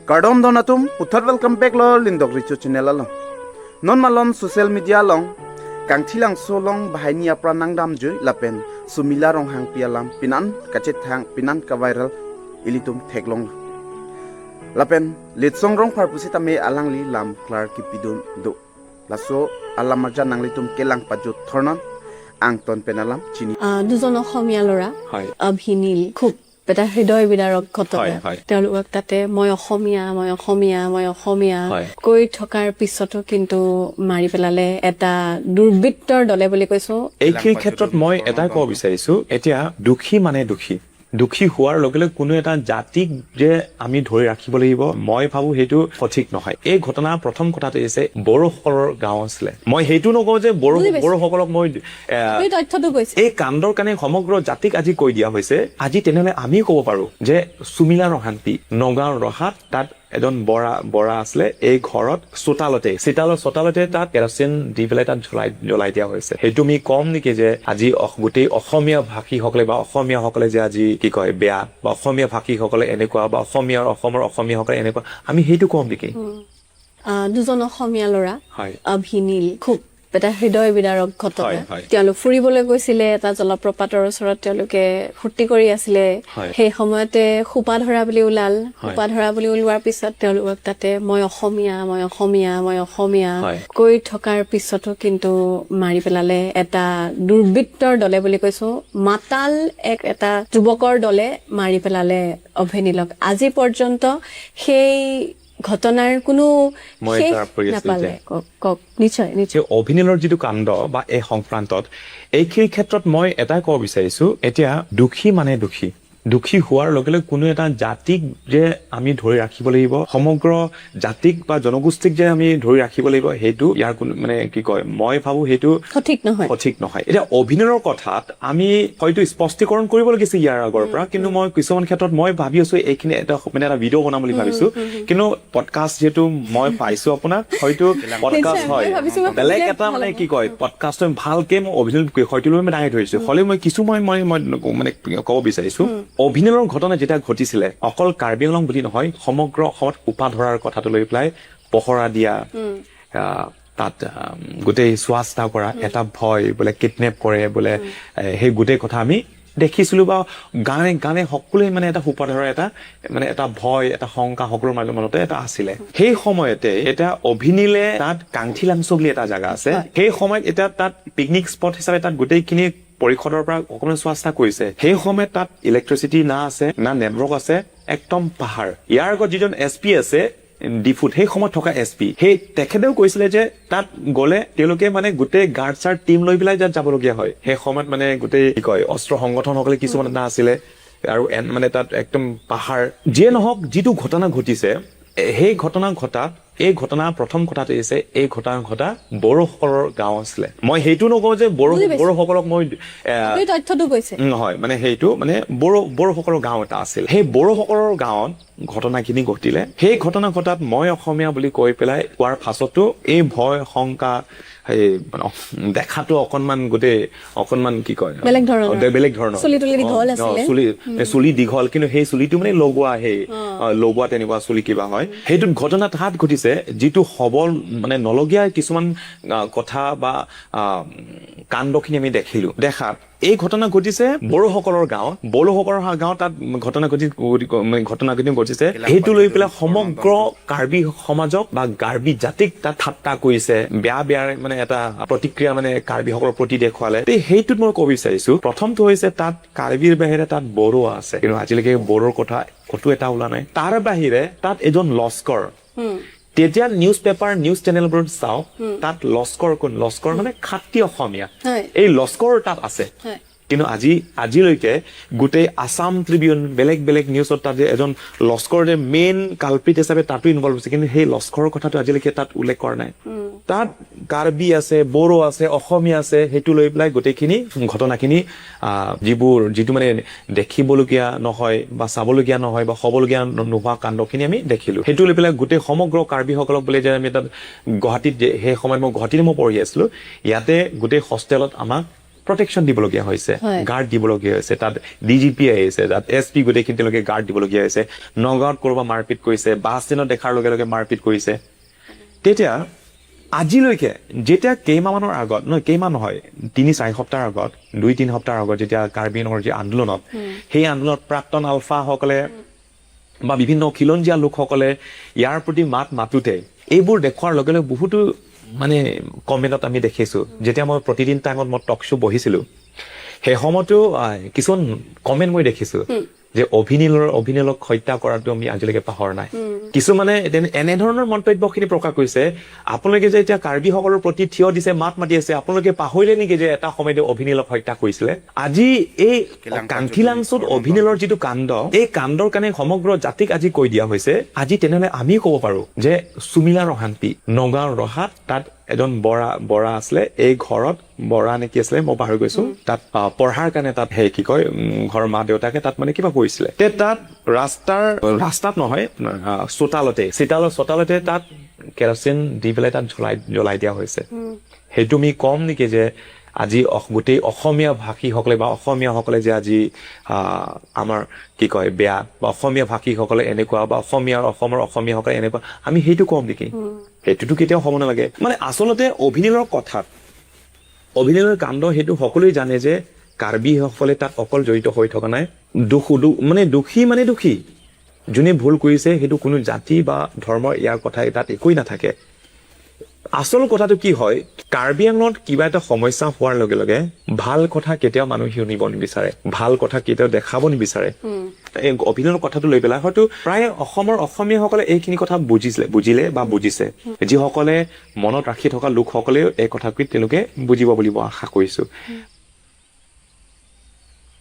Kardom donatum puthar welcome back lo lindok richu channel lo non malon social media long kangthilang solong bahini apra nangdam jui lapen sumila rong hang pialam pinan kachet hang pinan ka viral ilitum theklong lapen litsong rong pharpusi tame alang li lam klar kipidun do laso alam marja nanglitum kelang pajut thornon ang ton penalam chini. দুজন অসমীয়া ল'ৰা, অভিনীল, খুব এটা হৃদয় বিদাৰক ঘটনা। হয়, হয়। তেওঁলোকক তাতে মই অসমীয়া, মই অসমীয়া, মই অসমীয়া কৈ থকাৰ পিছতো কিন্তু মাৰি পেলালে এটা দুৰ্বৃত্তৰ দলে বুলি কৈছো। এইখিনি ক্ষেত্ৰত মই এটাই ক'ব বিচাৰিছো, এতিয়া দুখী মানে দুখী দুখী হোৱাৰ লগে লগে কোনো এটা জাতিক যে আমি ধৰি ৰাখিব লাগিব, মই ভাবো সেইটো সঠিক নহয়। এই ঘটনা প্ৰথম কথাটো হৈছে বড়োসকলৰ গাঁও আছিলে। মই সেইটো নকওঁ যে বড়ো বুজি পাইছো। বড়োসকলক মই আপুনি তথ্যটো কৈছে। এই কাণ্ডৰ কাৰণে সমগ্ৰ জাতিক আজি কৈ দিয়া হৈছে। আজি তেনেহ'লে আমিও ক'ব পাৰো যে চুমিলা ৰহান্তি নগাঁও ৰহাত তাত এজন বৰা আছিলে। এই ঘৰত চোতালতে চিতালৰ চোতালতে তাত কেৰচিন দি পেলাই তাত জ্বলাই জ্বলাই দিয়া হৈছে। সেইটো আমি কম নেকি যে আজি গোটেই অসমীয়া ভাষীসকলে বা অসমীয়াসকলে যে আজি কি কয় বেয়া, বা অসমীয়া ভাষীসকলে এনেকুৱা, বা অসমীয়া অসমৰ অসমীয়াসকলে এনেকুৱা, আমি সেইটো কম নেকি? দুজন অসমীয়া ল'ৰা, অভিনীল, খুব এটা হৃদয় বিদাৰক ঘটনা। হয়, হয়। তেওঁলোক ফুৰিবলৈ গৈছিলে এটা জলপ্ৰপাতৰ ওচৰত, তেওঁলোকে ফূৰ্তি কৰি আছিলে। সেই সময়তে সোপা ধৰা বুলি ওলাল। সোপা ধৰা বুলি ওলোৱাৰ পিছত তেওঁলোকক তাতে মই অসমীয়া, মই অসমীয়া, মই অসমীয়া কৈ থকাৰ পিছতো কিন্তু মাৰি পেলালে এটা দুৰ্বৃত্তৰ দলে বুলি কৈছো। মাতাল এক এটা যুৱকৰ দলে মাৰি পেলালে অভিনীলক। আজি পৰ্যন্ত সেই ঘটনাৰ কোনো মই শেষ তাৰ পৰি আছিলো নাপালে। যে। কওক, কওক। নিশ্চয়, নিশ্চয়। যে অভিনীলৰ যিটো কাণ্ড বা এই সংক্ৰান্তত এইখিনি ক্ষেত্ৰত মই এটাই ক'ব বিচাৰিছো, এতিয়া দুখী মানে দুখী দুখী হোৱাৰ লগে লগে কোনো এটা জাতিক যে আমি ধৰি ৰাখিব লাগিব, সমগ্ৰ জাতিক বা জনগোষ্ঠীক যে আমি ধৰি ৰাখিব লাগিব, সেইটো ইয়াৰ কোনো মানে কি কয়, মই ভাবো সেইটো সঠিক নহয়। সঠিক নহয়। এতিয়া অভিনয়ৰ কথাত আমি হয়তো স্পষ্টীকৰণ কৰিব লাগিছে ইয়াৰ আগৰ পৰা, কিন্তু মই কিছুমান ক্ষেত্ৰত মই ভাবি আছো এইখিনি এটা মানে এটা ভিডিঅ' বনাম বুলি ভাবিছো, কিন্তু পডকাষ্ট যিহেতু মই পাইছো আপোনাক, হয়তো পডকাষ্ট নিশ্চয়, হয় মই ভাবিছো মই বেলেগ সুধিলে এটা ভাল মানে হ'ব। কি কয়, পডকাষ্টটো ভালকে মই অভিনয় হয়তো মই দাঙি ধৰিছো। হ'লেও মই কিছু মই মই মই মানে ক'ব বিচাৰিছো, অভিনয়ৰ ঘটনা যেতিয়া ঘটিছিলে, অকল কাৰ্বি আংলং বুলি নহয়, সমগ্ৰ অসমত সোপা ধৰাৰ কথাটো লৈ পেলাই পহৰা দিয়া, তাত গোটেই চোৱা চিতা কৰা, এটা ভয় বোলে কিডনেপ কৰে বোলে, সেই গোটেই কথা আমি দেখিছিলো বা গানে গানে সকলোৱে মানে এটা সোপা ধৰা এটা মানে এটা ভয়, এটা শংকা সকলোৰ মনতে এটা আছিলে। সেই সময়তে এতিয়া অভিনীলে তাত কাংথিলাংছ বুলি এটা জাগা আছে, সেই সময়ত এতিয়া তাত পিকনিক স্পট হিচাপে তাত গোটেইখিনি পৰিষদৰ পৰা অকণমান চোৱা চিতা কৰিছে। সেই সময়ত তাত ইলেক্ট্ৰিচিটি না আছে, না নেটৱৰ্ক আছে, একদম পাহাৰ। ইয়াৰ আগত যিজন এছ পি আছে ডিফুত, সেই সময়ত থকা এছ পি, সেই তেখেতেও কৈছিলে যে তাত গ'লে তেওঁলোকে মানে গোটেই গাৰ্ড চাৰ্ড টিম লৈ পেলাই তাত যাবলগীয়া হয়। সেই সময়ত মানে গোটেই কি কয় অস্ত্ৰ সংগঠনসকলে কিছুমান এটা আছিলে আৰু মানে তাত একদম পাহাৰ। যিয়ে নহওক, যিটো ঘটনা ঘটিছে, সেই ঘটনা ঘটাত এই ঘটনা প্ৰথম কথাটো হৈছে এই ঘটনা ঘটা বড়োসকলৰ গাঁও আছিলে। মই সেইটো নকওঁ যে বুজি পাইছো। বড়োসকলক মই আপুনি তথ্যটো কৈছে। নহয়, মানে সেইটো মানে বড়োসকলৰ গাঁও এটা আছিল। সেই বড়োসকলৰ গাঁৱত ঘটনাখিনি ঘটিলে। সেই ঘটনা ঘটাত মই অসমীয়া বুলি কৈ পেলাই কোৱাৰ পাছতো এই ভয় শংকা, সেই মানে দেখাটো অকনমান গোটেই অকনমান কি কয় বেলেগ ধৰণৰ। বেলেগ ধৰণৰ। চুলি তুলি দীঘল আছিলে। চুলি দীঘল, কিন্তু সেই চুলিটো মানে লগোৱা, সেই লগোৱা তেনেকুৱা চুলি কিবা হয়। সেইটোত ঘটনা তাত ঘটিছে, যিটো সবল মানে নলগীয়া কিছুমান কথা বা কাণ্ডখিনি আমি দেখিলো। দেখাত এই ঘটনা ঘটিছে বড়োসকলৰ গাঁৱত, বড়োসকলৰ গাঁৱত তাত ঘটনা ঘটি, মানে ঘটনাখিনি ঘটিছে। সেইটো লৈ পেলাই সমগ্ৰ কাৰ্বি সমাজক বা কাৰ্বি জাতিক তাত ঠাট্টা কৰিছে, বেয়া বেয়া মানে এটা প্ৰতিক্ৰিয়া মানে কাৰ্বিসকলৰ প্ৰতি দেখুৱালে। তে সেইটোত মই ক'ব বিচাৰিছো, প্ৰথমটো হৈছে তাত কাৰ্বিৰ বাহিৰে তাত বড়ো আছে, কিন্তু আজিলৈকে বড়োৰ কথা ক'তো এটা ওলোৱা নাই। তাৰ বাহিৰে তাত এজন লস্কৰ, তেতিয়া নিউজ পেপাৰ নিউজ চেনেলবোৰত চাওঁ, তাত লস্কৰ কোন, লস্কৰ মানে খাটি অসমীয়া, এই লস্কৰ তাত আছে। কিন্তু আজিলৈকে গোটেই আছাম ট্ৰিবিউন বেলেগ বেলেগ নিউজত তাত যে এজন লস্কৰ যে মেইন কালপ্ৰিট হিচাপে তাতো ইনভলভ হৈছে, কিন্তু সেই লস্কৰৰ কথাটো আজিলৈকে তাত উল্লেখ কৰা নাই। তাত কাৰ্বি আছে, বড়ো আছে, অসমীয়া আছে, সেইটো লৈ পেলাই গোটেইখিনি ঘটনাখিনি যিবোৰ যিটো মানে দেখিবলগীয়া নহয় বা চাবলগীয়া নহয় বা হ'বলগীয়া নোহোৱা কাণ্ডখিনি আমি দেখিলো। সেইটো লৈ পেলাই গোটেই সমগ্ৰ কাৰ্বিসকলক বোলে যে আমি তাত গুৱাহাটীত, যে সেই সময়ত মই গুৱাহাটীত মই পঢ়ি আছিলো, ইয়াতে গোটেই হোষ্টেলত আমাক প্ৰটেকশ্যন দিবলগীয়া হৈছে, হয়। গাৰ্ড দিবলগীয়া হৈছে। তাত ডি জি পি আহিছে, তাত এছ পি, গোটেইখিনি তেওঁলোকে গাৰ্ড দিবলগীয়া হৈছে। নগাঁৱত ক'ৰবাত মাৰপিট কৰিছে, বাছ ষ্টেণ্ডত দেখাৰ লগে লগে মাৰপিট কৰিছে। তেতিয়া আজিলৈকে যেতিয়া কেইমাহমানৰ আগত, নহয় কেইমাহ নহয়, 3-4 সপ্তাহৰ আগত, 2-3 সপ্তাহৰ আগত যেতিয়া কাৰ্বি আংলঙৰ যি আন্দোলনত, সেই আন্দোলনত প্ৰাক্তন আলফাসকলে বা বিভিন্ন খিলঞ্জীয়া লোকসকলে ইয়াৰ প্ৰতি মাত মাতোতে এইবোৰ দেখুৱাৰ লগে লগে বহুতো মানে কমেণ্টত আমি দেখিছোঁ। যেতিয়া মই প্ৰতিদিন টাইমত মই টক শ্ব' বহিছিলোঁ, সেই সময়তো কিছুমান কমেণ্ট মই দেখিছোঁ যে অভিনীলক হত্যা কৰাটো আমি আজিলৈকে পাহৰা নাই। কিছুমানে এনেধৰণৰ মন্তব্যখিনি প্ৰকাশ কৰিছে, আপোনালোকে যে এতিয়া কাৰ্বিসকলৰ প্ৰতি থিয় দিছে, মাত মাতি আছে, আপোনালোকে পাহৰিলে নেকি যে এটা সময়তে অভিনীলক হত্যা কৰিছিলে? আজি এই কাংথিলাংচুত অভিনীলৰ যিটো কাণ্ড, এই কাণ্ডৰ কাৰণে সমগ্ৰ জাতিক আজি কৈ দিয়া হৈছে। আজি তেনেহ'লে আমিও ক'ব পাৰো যে সুমিলা ৰহান্তি নগাঁৱৰ ৰহাত তাত এজন বৰা আছিলে, এই ঘৰত বৰা নে কি আছিলে মই পাহৰি গৈছো, তাত পঢ়াৰ কাৰণে তাত সেই কি কয়, ঘৰৰ মা দেউতাকে তাত মানে কিবা কৰিছিলে। তে তাত ৰাস্তাত নহয়, চোতালতে, চোতালতে তাত কেৰচিন দি পেলাই তাত জ্বলাই দিয়া হৈছে। সেইটো আমি কম নেকি যে আজি গোটেই অসমীয়া ভাষীসকলে বা অসমীয়াসকলে যে আজি আমাৰ কি কয় বেয়া, বা অসমীয়া ভাষীসকলে এনেকুৱা, বা অসমৰ অসমীয়াসকলে এনেকুৱা, আমি সেইটো কম নেকি? সেইটোতো কেতিয়াও হ'ব নালাগে। মানে আচলতে অভিনীলৰ কথাত, অভিনীলৰ কাণ্ড সেইটো সকলোৱে জানে যে কাৰ্বিসকলে তাত অকল জড়িত হৈ থকা নাই। মানে দোষী মানে দোষী, যোনে ভুল কৰিছে সেইটো কোনো জাতি বা ধৰ্মৰ ইয়াৰ কথা তাত একোৱেই নাথাকে। আচল কথাটো কি হয়, কাৰ্বি আংলঙত কিবা এটা সমস্যা হোৱাৰ লগে লগে ভাল কথা কেতিয়াও মানুহে শুনিব নিবিচাৰে, ভাল কথা কেতিয়াও দেখাব নিবিচাৰে। এই অভিনয়ৰ কথাটো লৈ পেলাই হয়তো প্ৰায় অসমৰ অসমীয়াসকলে এইখিনি কথা বুজিলে বা বুজিছে। যিসকলে মনত ৰাখি থকা লোকসকলেও এই কথাখিনি তেওঁলোকে বুজিব বুলি মই আশা কৰিছো।